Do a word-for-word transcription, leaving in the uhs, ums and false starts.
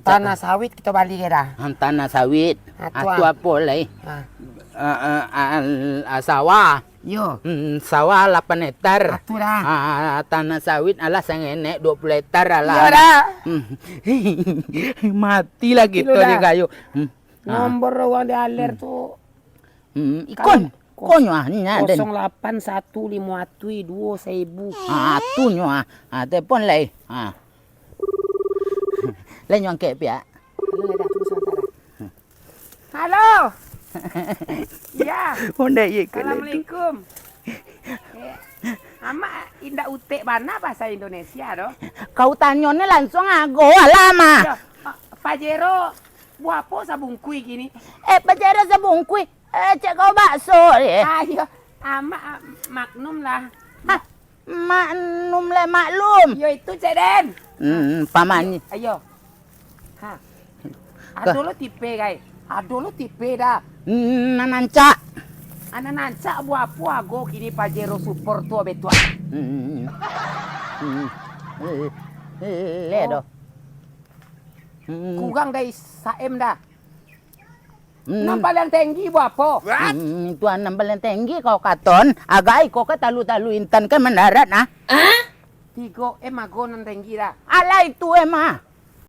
Tanah sawit kito bali ka dah. Ah, tanah sawit. Ah, tu, ah, tu ah. Apo lai? Ah. Ah, ah, al-, ah, sawah. Yo. Hmm, sawah lapan hektar. Ah, tu dah. Ah, tanah sawit alah sangenek dua puluh hektar alah. Yo dah. Hmm. Mati lah kito di kayu. Hmm. Ah. Nomor urang di aler tu. Hmm, ikon. Kalau kos-, konyo ah, nya den. Kosong lapan satu limo atui duo saibu. Ah, tu nyo ah. Ah, telepon lai. Ah. Lai nyo angkek piak. Halo, dah, tunggu sebentar, dah. Halo. Ya. Onda ye ko lai tu. Assalamualaikum. Eh, Amak indak utek bana bahasa Indonesia doh. Kau tanyo ni langsung ago lah, mah. Yo, ah, Pajero, buapo sabungkui kini? Eh, Pajero sabungkui. Eh, cek kau bakso deh. Ayo, Amak, ah, maklum lah. Hah? Maklum lah, maklum. Yo itu, cek den. Hmm, paman. Ayo. Ha. Ado lo tipe, gai. Ado lo tipe dah. Hmm, nan rancak. Anak rancak buapo ago kini Pajero Super tu, betuak. Hmm. Hmm. Eh, eh, le doh. Hmm. Kurang dari sa-M dah. Hmm. Nan paliang tenggi buapo? Hmm, itu nan paliang tenggi kau katon. Agai kau ka talu-talu intan ka mandarat, nah. Tigo M ago nan tenggi dah. Alah itu M ah.